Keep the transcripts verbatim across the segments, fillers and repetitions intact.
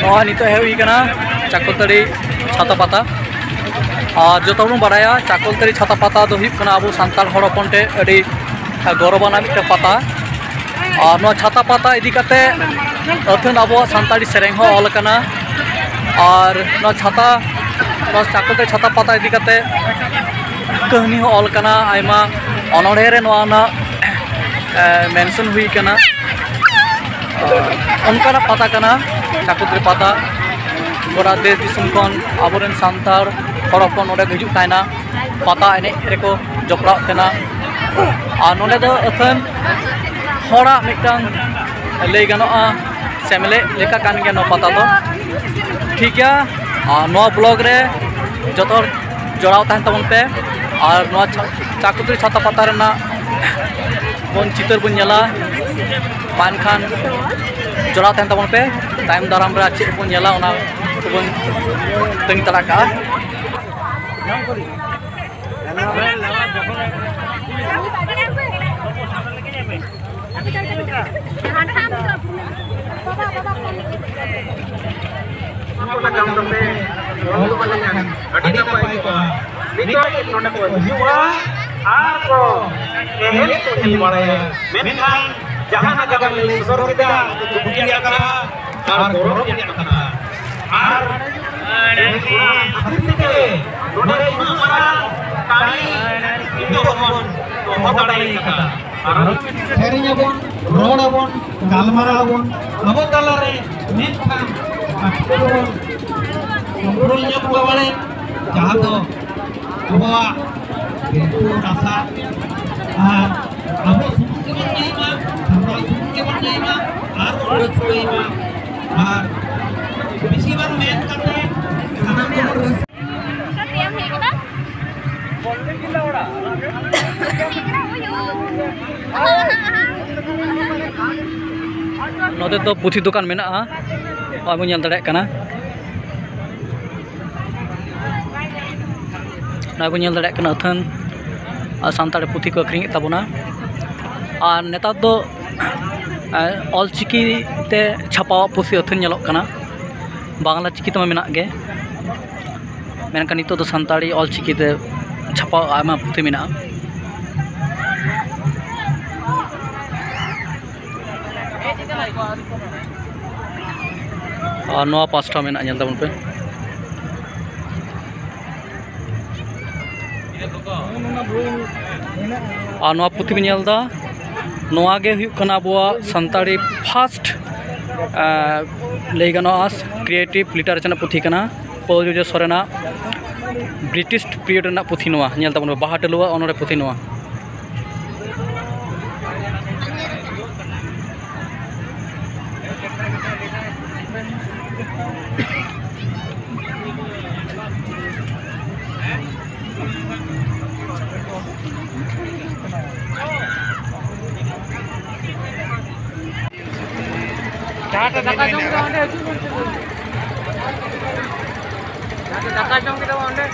ᱱᱚᱜᱼᱚᱭ ᱱᱤᱛᱚᱜ ᱦᱮᱡ ᱦᱩᱭ ᱠᱟᱱᱟ ᱪᱟᱠᱚᱞᱛᱟᱹᱲᱤ ᱪᱷᱟᱛᱟ ᱯᱟᱛᱟ᱾ ᱟᱨ ᱡᱚᱛᱚ ᱦᱚᱲ ᱵᱚᱱ ᱵᱟᱲᱟᱭᱟ ᱪᱟᱠᱚᱞᱛᱟᱹᱲᱤ ᱪᱷᱟᱛᱟ ᱯᱟᱛᱟ ᱫᱚ ᱦᱩᱭᱩᱜ ᱠᱟᱱᱟ ᱟᱵᱚ ᱥᱟᱱᱛᱟᱲ ᱦᱚᱲ ᱦᱚᱯᱚᱱ ᱴᱷᱮᱱ ᱟᱹᱰᱤ ᱜᱚᱨᱚᱵᱟᱱᱟᱜ ᱢᱤᱫᱴᱮᱱ ᱯᱟᱛᱟ᱾ ᱟᱨ ᱱᱚᱣᱟ ᱪᱷᱟᱛᱟ ᱯᱟᱛᱟ ᱤᱫᱤ ᱠᱟᱛᱮ ᱟᱹᱛᱷᱟᱹᱱ ᱟᱵᱚᱣᱟᱜ ᱥᱟᱱᱛᱟᱲᱤ ᱥᱮᱨᱮᱧ ᱦᱚᱸ ᱚᱞ ᱟᱠᱟᱱᱟ᱾ ᱟᱨ ᱱᱚᱣᱟ ᱪᱷᱟᱛᱟ, ᱱᱚᱣᱟ ᱪᱟᱠᱚᱞᱛᱟᱹᱲᱤ ᱪᱷᱟᱛᱟ ᱯᱟᱛᱟ ᱤᱫᱤ ᱠᱟᱛᱮ ᱠᱟᱹᱦᱱᱤ ᱦᱚᱸ ᱚᱞ ᱟᱠᱟᱱᱟ, ᱟᱭᱢᱟ ᱚᱱᱚᱬᱦᱮ ᱨᱮ ᱱᱚᱣᱟ ᱨᱮᱱᱟᱜ ᱢᱮᱱᱥᱚᱱ ᱦᱩᱭ ᱠᱟᱱᱟ᱾ ᱚᱱᱠᱟᱱᱟᱜ ᱯᱟᱛᱟ ᱠᱟᱱᱟ ᱪᱟᱠᱚᱞᱛᱟᱹᱲᱤ ᱯᱟᱛᱟ᱾ ᱜᱚᱴᱟ ᱫᱮᱥ ᱫᱤᱥᱚᱢ ᱠᱷᱚᱱ ᱟᱵᱚᱨᱮᱱ ᱥᱟᱱᱛᱟᱲ ᱦᱚᱲ ᱦᱚᱯᱚᱱ ᱱᱚᱰᱮ ᱠᱚ ᱦᱤᱡᱩᱜ ᱛᱟᱦᱮᱱᱟ, ᱯᱟᱛᱟ ᱮᱱᱮᱡ ᱨᱮᱠᱚ ᱡᱚᱯᱲᱟᱜ ᱛᱟᱦᱮᱱᱟ᱾ ᱟᱨ ᱱᱚᱰᱮ ᱫᱚ ᱟᱹᱛᱷᱟᱹᱱ ᱦᱚᱲᱟᱜ ᱢᱤᱫᱴᱟᱝ, ᱞᱟᱹᱭ ᱜᱟᱱᱚᱜᱼᱟ, ᱥᱮᱢᱞᱮᱫ ᱞᱮᱠᱟ ᱠᱟᱱ ᱜᱮᱭᱟ ᱱᱚᱣᱟ ᱯᱟᱛᱟ ᱫᱚ᱾ ᱴᱷᱤᱠ ᱜᱮᱭᱟ, ᱟᱨ ᱱᱚᱣᱟ ᱵᱞᱚᱜ ᱨᱮ ᱡᱚᱛᱚ ᱦᱚᱲ ᱡᱚᱲᱟᱣ ᱛᱟᱦᱮᱱ ᱛᱟᱵᱚᱱ ᱯᱮ᱾ ᱟᱨ ᱱᱚᱣᱟ ᱪᱷᱟ-, ᱪᱟᱠᱚᱞᱛᱟᱹᱲᱤ ᱪᱷᱟᱛᱟ ᱯᱟᱛᱟ ᱨᱮᱱᱟᱜ ᱵᱚᱱ ᱪᱤᱛᱟᱹᱨ ᱵᱚᱱ ᱧᱮᱞᱟ᱾ ᱢᱟ ᱮᱱᱠᱷᱟᱱ ᱡᱚᱲᱟᱣ ᱛᱟᱦᱮᱱ ᱛᱟᱵᱚᱱ ᱯᱮ, ᱛᱟᱭᱚᱢ ᱫᱟᱨᱟᱢ ᱨᱮ ᱟᱨ ᱪᱮᱫ ᱵᱚᱱ ᱧᱮᱞᱟ, ᱚᱱᱟ ᱠᱚᱵᱚᱱ ᱛᱟᱹᱝᱜᱤ ᱛᱟᱲᱟ ᱠᱟᱜᱼᱟ᱾ ᱟᱹᱰᱤ ᱱᱟᱯᱟᱭ ᱠᱚᱜᱼᱟ᱾ ᱱᱤᱛᱚᱜ ᱱᱚᱰᱮ ᱠᱚ ᱦᱤᱡᱩᱜᱼᱟ ᱟᱨ ᱠᱚ ᱮᱱᱮᱡ ᱠᱚ ᱧᱮᱞ ᱵᱟᱲᱟᱭᱟ᱾ ᱢᱮᱱᱠᱷᱟᱱ ᱡᱟᱦᱟᱸ ᱱᱟᱜᱟᱢ ᱞᱤᱧ ᱥᱚᱫᱚᱨ ᱠᱮᱫᱟ, ᱫᱩᱠ ᱨᱮᱭᱟᱜ ᱠᱟᱛᱷᱟ ᱟᱨ ᱜᱚᱨᱚᱵᱽ ᱨᱮᱭᱟᱜ ᱠᱟᱛᱷᱟ᱾ ᱟᱨ ᱚᱱᱟ ᱠᱷᱟᱹᱛᱤᱨ ᱛᱮᱜᱮ ᱱᱚᱰᱮ ᱩᱱᱟᱹᱜ ᱢᱟᱨᱟᱝ ᱴᱟᱺᱰᱤ ᱱᱤᱛᱚᱜ ᱵᱚᱱ ᱫᱚᱦᱚ ᱫᱟᱲᱮ ᱟᱠᱟᱫᱟ᱾ ᱟᱨ ᱥᱮᱨᱮᱧ ᱟᱵᱚᱱ, ᱨᱚᱲ ᱟᱵᱚᱱ, ᱜᱟᱞᱢᱟᱨᱟᱣ ᱟᱵᱚᱱ ᱟᱵᱚ ᱛᱟᱞᱟᱨᱮ, ᱢᱮᱱᱠᱷᱟᱱ ᱠᱟᱹᱴᱤᱡ ᱵᱚᱱ control ᱧᱚᱜ ᱠᱚᱣᱟ ᱵᱟᱲᱮ, ᱡᱟᱦᱟᱸ ᱫᱚ ᱟᱵᱚᱣᱟᱜ ᱨᱤᱛᱩ ᱨᱟᱥᱟ ᱟᱨ ᱟᱵᱚ ᱥᱩᱢᱩᱝ ᱜᱮᱵᱚᱱ ᱧᱟᱢᱟ, ᱥᱟᱱᱛᱟᱲ ᱥᱩᱢᱩᱝ ᱜᱮᱵᱚᱱ ᱧᱟᱢᱟ ᱟᱨ ᱵᱚᱱ ᱨᱟᱹᱥᱠᱟᱹᱭ ᱢᱟ᱾ ᱟᱨ ᱵᱮᱥᱤ ᱵᱟᱝ ᱢᱮᱱ ᱠᱟᱛᱮ ᱥᱟᱱᱟᱢ ᱠᱚᱵᱚᱱ ᱨᱟᱹᱥᱠᱟᱹ ᱱᱚᱛᱮ ᱫᱚ ᱯᱩᱛᱷᱤ ᱫᱚᱠᱟᱱ ᱢᱮᱱᱟᱜᱼᱟ, ᱱᱚᱜᱼᱚᱭ ᱵᱚᱱ ᱧᱮᱞ ᱫᱟᱲᱮᱭᱟᱜ ᱠᱟᱱᱟ᱾ ᱱᱚᱜᱼᱚᱭ ᱵᱚᱱ ᱧᱮᱞ ᱫᱟᱲᱮᱭᱟᱜ ᱠᱟᱱᱟ ᱟᱹᱛᱷᱟᱹᱱ ᱥᱟᱱᱛᱟᱲᱤ ᱯᱩᱛᱷᱤ ᱠᱚ ᱟᱹᱠᱷᱨᱤᱧᱮᱫ ᱛᱟᱵᱚᱱᱟ᱾ ᱟᱨ ᱱᱮᱛᱟᱨ ᱫᱚ ᱚᱞᱪᱤᱠᱤ ᱛᱮ ᱪᱷᱟᱯᱟᱣᱟᱜ ᱯᱩᱛᱷᱤ ᱟᱹᱛᱷᱟᱹᱱ ᱧᱮᱞᱚᱜ ᱠᱟᱱᱟ᱾ ᱵᱟᱝᱞᱟ ᱪᱤᱠᱤ ᱛᱮᱢᱟ ᱢᱮᱱᱟᱜ ᱜᱮ, ᱢᱮᱱᱠᱷᱟᱱ ᱱᱤᱛᱚᱜ ᱫᱚ ᱥᱟᱱᱛᱟᱲᱤ ᱚᱞ ᱪᱤᱠᱤ ᱛᱮ ᱪᱷᱟᱯᱟ ᱟᱭᱢᱟ ᱯᱩᱛᱷᱤ ᱢᱮᱱᱟᱜᱼᱟ᱾ ᱟᱨ ᱱᱚᱣᱟ ᱯᱟᱥᱴᱟ ᱢᱮᱱᱟᱜᱼᱟ, ᱧᱮᱞ ᱛᱟᱵᱚᱱ ᱯᱮ᱾ ᱟᱨ ᱱᱚᱣᱟ ᱯᱩᱛᱷᱤ ᱵᱤᱱ ᱧᱮᱞ ᱮᱫᱟ, ᱱᱚᱣᱟ ᱜᱮ ᱦᱩᱭᱩᱜ ᱠᱟᱱᱟ ᱟᱵᱚᱣᱟᱜ ᱥᱟᱱᱛᱟᱲᱤ ᱯᱷᱟᱥᱴ, ᱞᱟᱹᱭ ᱜᱟᱱᱚᱜᱼᱟ, ᱠᱨᱤᱭᱮᱴᱤᱵᱷ ᱞᱤᱴᱟᱨᱮᱪᱟᱨ ᱨᱮᱱᱟᱜ ᱯᱩᱛᱷᱤ ᱠᱟᱱᱟ᱾ ᱯᱚᱞ ᱡᱚᱡᱚ ᱥᱚᱨᱮᱱᱟᱜ ᱵᱨᱤᱴᱤᱥ ᱯᱤᱨᱤᱭᱳᱰ ᱨᱮᱱᱟᱜ ᱯᱩᱛᱷᱤ ᱱᱚᱣᱟ᱾ ᱧᱮᱞ ᱛᱟᱵᱚᱱ ᱯᱮ, ᱵᱟᱦᱟ ᱴᱟᱹᱞᱩᱣᱟᱹ ᱚᱱᱚᱬᱦᱮ ᱯᱩᱛᱷᱤ ᱱᱚᱣᱟ᱾ ᱡᱟᱦᱟᱸ ᱴᱷᱮᱱ ᱫᱟᱠᱟ ᱡᱚᱢ ᱠᱮᱫᱟ, ᱚᱸᱰᱮ ᱦᱤᱡᱩᱜ ᱵᱮᱱ ᱥᱮ᱾ ᱡᱟᱦᱟᱸ ᱴᱷᱮᱱ ᱫᱟᱠᱟ ᱡᱚᱢ ᱠᱮᱫᱟ, ᱚᱸᱰᱮ᱾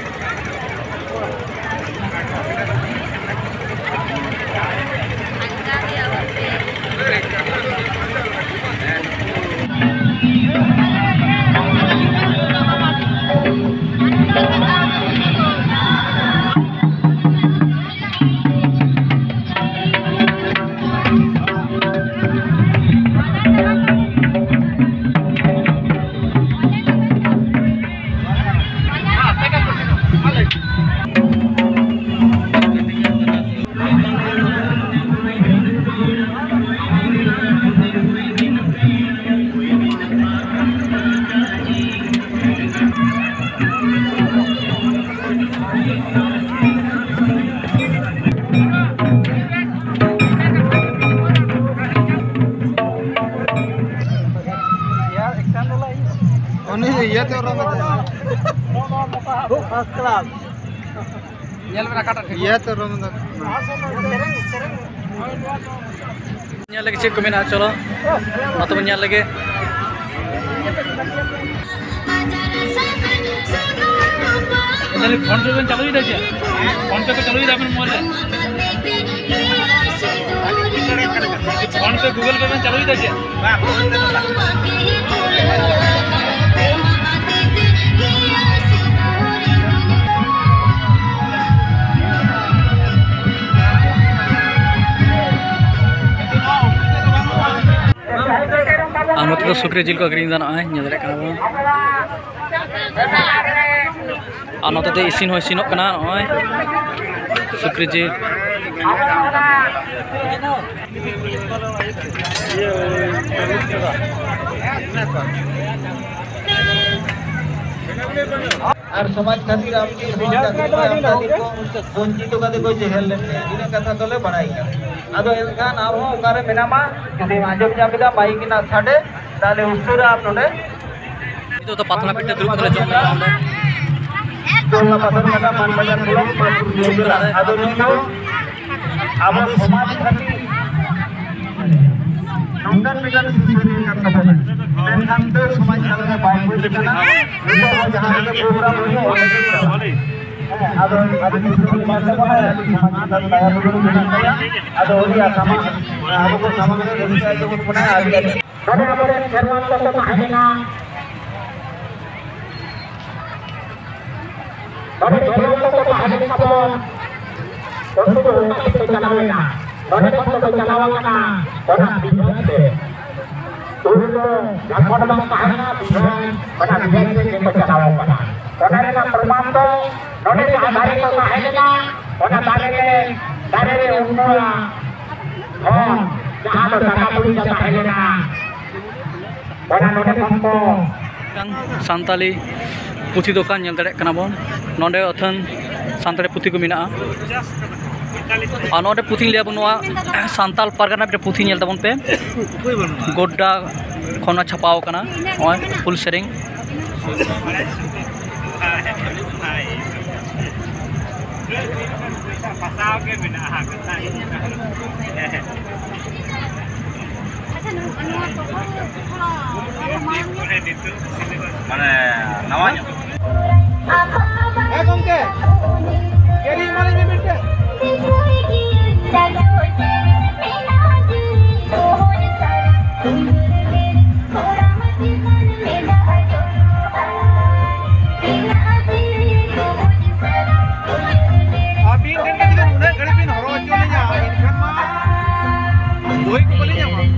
ᱩᱱᱤ ᱤᱭᱟᱹᱛᱮ ᱚᱨᱚᱝ ᱮᱫᱟ᱾ First class. ᱧᱮᱞ ᱵᱮᱱ ᱚᱠᱟᱴᱟᱜ ᱴᱷᱤᱠ᱾ ᱤᱭᱟᱹᱛᱮ ᱚᱨᱚᱝ ᱮᱫᱟ᱾ ᱧᱮᱞ ᱞᱮᱜᱮ ᱪᱮᱫ ᱠᱚ ᱢᱮᱱᱟᱜᱼᱟ, ᱪᱚᱞᱚ ᱱᱚᱛᱮ ᱵᱚᱱ ᱧᱮᱞ ᱞᱮᱜᱮ᱾ ᱛᱟᱦᱞᱮ ᱯᱷᱳᱱ ᱯᱮ ᱵᱮᱱ ᱪᱟᱹᱞᱩᱭᱮᱫᱟ ᱪᱮᱫ? ᱯᱷᱳᱱ ᱯᱮ ᱠᱚ ᱪᱟᱹᱞᱩᱭᱮᱫᱟ ᱟᱵᱮᱱ ᱢᱳᱵᱟᱭᱤᱞ ᱨᱮ? ᱯᱷᱳᱱ ᱯᱮ, ᱜᱩᱜᱚᱞ ᱯᱮ ᱵᱮᱱ ᱪᱟᱹᱞᱩᱭᱮᱫᱟ ᱪᱮᱫ? ᱵᱟᱝ, ᱯᱷᱳᱱ ᱛᱮᱫᱚ ᱵᱟᱝ᱾ ᱥᱩᱠᱨᱤ ᱡᱤᱞ ᱠᱚ ᱟᱹᱠᱷᱨᱤᱧ ᱮᱫᱟ ᱱᱚᱜᱼᱚᱭ, ᱧᱮᱞ ᱫᱟᱲᱮᱭᱟᱜ ᱠᱟᱱᱟ ᱵᱚᱱ᱾ ᱟᱨ ᱱᱚᱛᱮ ᱫᱚ ᱤᱥᱤᱱ ᱦᱚᱸ ᱤᱥᱤᱱᱚᱜ ᱠᱟᱱᱟ ᱱᱚᱜᱼᱚᱭ ᱥᱩᱠᱨᱤ ᱡᱤᱞ᱾ ᱟᱨ ᱥᱚᱢᱟᱡᱽ ᱠᱷᱟᱹᱛᱤᱨ ᱟᱢ ᱜᱮ ᱥᱚᱢᱟᱡᱽ ᱠᱷᱟᱹᱛᱤᱨ ᱟᱢ ᱠᱷᱟᱹᱛᱤᱨ ᱠᱚ ᱵᱚᱧᱪᱤᱛᱚ ᱠᱟᱛᱮ ᱠᱚ ᱡᱮᱦᱮᱞ ᱞᱮᱱ ᱛᱟᱭᱟ᱾ ᱤᱱᱟᱹ ᱠᱟᱛᱷᱟ ᱫᱚᱞᱮ ᱵᱟᱲᱟᱭ ᱠᱟᱱᱟ᱾ ᱟᱫᱚ ᱮᱱᱠᱷᱟᱱ ᱟᱨᱦᱚᱸ ᱚᱠᱟᱨᱮ ᱢᱮᱱᱟᱢᱟ? ᱡᱩᱫᱤᱢ ᱟᱸᱡᱚᱢ ᱧᱟᱢ ᱮᱫᱟ ᱢᱟᱭᱤᱠ ᱨᱮᱱᱟᱜ ᱥᱟᱰᱮ, ᱛᱟᱦᱞᱮ ᱩᱥᱟᱹᱨᱟ ᱟᱢ ᱱᱚᱰᱮ᱾ ᱱᱤᱛᱚᱜ ᱫᱚ ᱯᱟᱛᱲᱟ ᱯᱤᱴᱷᱟᱹ ᱫᱩᱲᱩᱵ ᱠᱟᱛᱮ ᱞᱮ ᱡᱚᱢ ᱞᱟᱹᱜᱤᱫ ᱱᱚᱰᱮ᱾ ᱪᱚᱞᱞᱟ ᱯᱟᱛᱷᱚᱨ ᱠᱟᱴᱟ ᱢᱟᱱ ᱵᱟᱡᱟᱨ ᱠᱞᱟᱵᱽ ᱯᱟᱹᱠᱩᱲ ᱱᱤᱭᱟᱹ ᱡᱮᱞᱟ᱾ ᱟᱫᱚ ᱱᱤᱛ ᱫᱚ ᱟᱵᱚ ᱥᱚᱢᱟᱡᱽ ᱠᱷᱟᱹᱛᱤᱨ ᱱᱚᱝᱠᱟᱱ ᱢᱤᱫᱴᱟᱝ ᱥᱤᱥᱤᱨᱤᱭᱟᱹ ᱠᱟᱱ ᱛᱟᱵᱚᱱᱟ᱾ ᱢᱮᱱᱠᱷᱟᱱ ᱫᱚ ᱥᱚᱢᱟᱡᱽ ᱛᱟᱞᱟ ᱨᱮ ᱵᱟᱭ ᱵᱩᱡᱽ ᱠᱟᱱᱟ᱾ ᱱᱤᱛᱚᱜ ᱦᱚᱸ ᱡᱟᱦᱟᱸ ᱨᱮᱜᱮ ᱯᱨᱳᱜᱨᱟᱢ ᱦᱩᱭᱩᱜᱼᱟ, ᱚᱸᱰᱮ ᱜᱮ ᱪᱟᱞᱟᱜᱼᱟ᱾ ᱦᱮᱸ, ᱟᱫᱚ ᱟᱹᱰᱤ ᱠᱤᱪᱷᱩ ᱵᱚᱱ ᱧᱮᱞ ᱛᱟᱵᱚᱱᱟ, ᱟᱹᱰᱤ ᱥᱚᱢᱟᱡᱽ ᱪᱮᱛᱟᱱ ᱫᱟᱭᱟ ᱫᱩᱞᱟᱹᱲ ᱢᱮᱱᱟᱜ ᱛᱟᱭᱟ᱾ ᱟᱫᱚ ᱩᱱᱤᱭᱟᱜ ᱥᱟᱢᱟᱝ, ᱟᱵᱚ ᱠᱚ ᱥᱟᱢᱟᱝ ᱨᱮ ᱨᱟᱹᱥᱠᱟᱹ ᱟᱭ ᱛᱟᱵᱚᱱ ᱠᱟᱱᱟ, ᱟᱹᱰᱤ ᱟᱹᱰᱤ ᱱᱚᱰᱮ ᱟᱵᱚᱨᱮᱱ ᱠᱷᱮᱨᱣᱟᱞ ᱠᱚᱠᱚ ᱛᱟᱦᱮᱸ ᱞᱮᱱᱟ᱾ ᱱᱚᱰᱮ ᱠᱷᱮᱨᱣᱟᱞ ᱠᱚᱠᱚ ᱛᱟᱦᱮᱸ ᱞᱮᱱ ᱛᱟᱵᱚᱱ᱾ ᱩᱱᱠᱩ ᱫᱚ ᱚᱠᱟ ᱥᱮᱫ ᱠᱚ ᱪᱟᱞᱟᱣ ᱮᱱᱟ? ᱱᱚᱰᱮ ᱠᱷᱚᱱ ᱫᱚᱠᱚ ᱪᱟᱞᱟᱣ ᱟᱠᱟᱱᱟ ᱚᱱᱟ ᱵᱤᱦᱟᱨ ᱥᱮᱫ᱾ ᱩᱱ ᱫᱚ ᱡᱷᱟᱲᱠᱷᱚᱸᱰ ᱵᱟᱝ ᱛᱟᱦᱮᱸ ᱠᱟᱱᱟ, ᱵᱤᱦᱟᱨ, ᱚᱱᱟ ᱵᱤᱦᱟᱨ ᱥᱮᱫ ᱜᱮᱠᱚ ᱪᱟᱞᱟᱣ ᱟᱠᱟᱱᱟ᱾ ᱚᱱᱟ ᱨᱮᱱᱟᱜ ᱯᱨᱚᱢᱟᱱ ᱫᱚ ᱱᱚᱰᱮ ᱡᱟᱦᱟᱸ ᱫᱟᱨᱮ ᱠᱚ ᱛᱟᱦᱮᱸ ᱞᱮᱱᱟ, ᱚᱱᱟ ᱫᱟᱨᱮ ᱨᱮ, ᱫᱟᱨᱮ ᱨᱮ ᱩᱱᱠᱩᱣᱟᱜ ᱦᱚᱸ ᱡᱟᱦᱟᱸ ᱫᱚ ᱴᱟᱠᱟ ᱯᱚᱭᱥᱟ ᱛᱟᱦᱮᱸ ᱞᱮᱱᱟ, ᱚᱱᱟ ᱱᱚᱰᱮ ᱠᱷᱚᱱ ᱠᱚ ᱢᱤᱫᱴᱟᱝ ᱥᱟᱱᱛᱟᱞᱤ ᱯᱩᱛᱷᱤ ᱫᱚᱠᱟᱱ ᱧᱮᱞ ᱫᱟᱲᱮᱭᱟᱜ ᱠᱟᱱᱟ ᱵᱚᱱ᱾ ᱱᱚᱰᱮ ᱟᱹᱛᱷᱟᱹᱱ ᱥᱟᱱᱛᱟᱲᱤ ᱯᱩᱛᱷᱤ ᱠᱚ ᱢᱮᱱᱟᱜᱼᱟ᱾ ᱟᱨ ᱱᱚᱰᱮ ᱯᱩᱛᱷᱤᱧ ᱞᱟᱹᱭ ᱟᱵᱚᱱ, ᱱᱚᱣᱟ ᱥᱟᱱᱛᱟᱞ ᱯᱟᱨᱜᱟᱱᱟ ᱢᱤᱫᱴᱮᱱ ᱯᱩᱛᱷᱤ ᱧᱮᱞ ᱛᱟᱵᱚᱱ ᱯᱮ, ᱜᱳᱰᱰᱟ ᱠᱷᱚᱱ ᱪᱷᱟᱯᱟᱣ ᱟᱠᱟᱱᱟ ᱱᱚᱜᱼᱚᱭ ᱦᱩᱞ ᱥᱮᱨᱮᱧ᱾ ᱯᱷᱟᱥᱟᱣ ᱜᱮ ᱢᱮᱱᱟᱜᱼᱟ᱾ ᱢᱟᱱᱮ ᱱᱟᱣᱟ ᱧᱚᱜ᱾ ᱦᱮᱸ ᱜᱚᱢᱠᱮ, ᱠᱮᱨᱤ ᱮᱢᱟᱞᱤᱧ ᱢᱮ ᱢᱤᱫᱴᱮᱱ᱾ ᱟᱹᱵᱤᱱ ᱴᱷᱮᱱ ᱜᱮ ᱡᱩᱫᱤ ᱱᱩᱱᱟᱹᱜ ᱜᱷᱟᱹᱲᱤᱡ ᱵᱤᱱ ᱦᱚᱨᱚᱜ ᱦᱚᱪᱚ ᱞᱤᱧᱟ, ᱮᱱᱠᱷᱟᱱ ᱢᱟ ᱵᱳᱭ ᱠᱚ ᱵᱟᱹᱞᱤᱧ ᱧᱟᱢᱟ᱾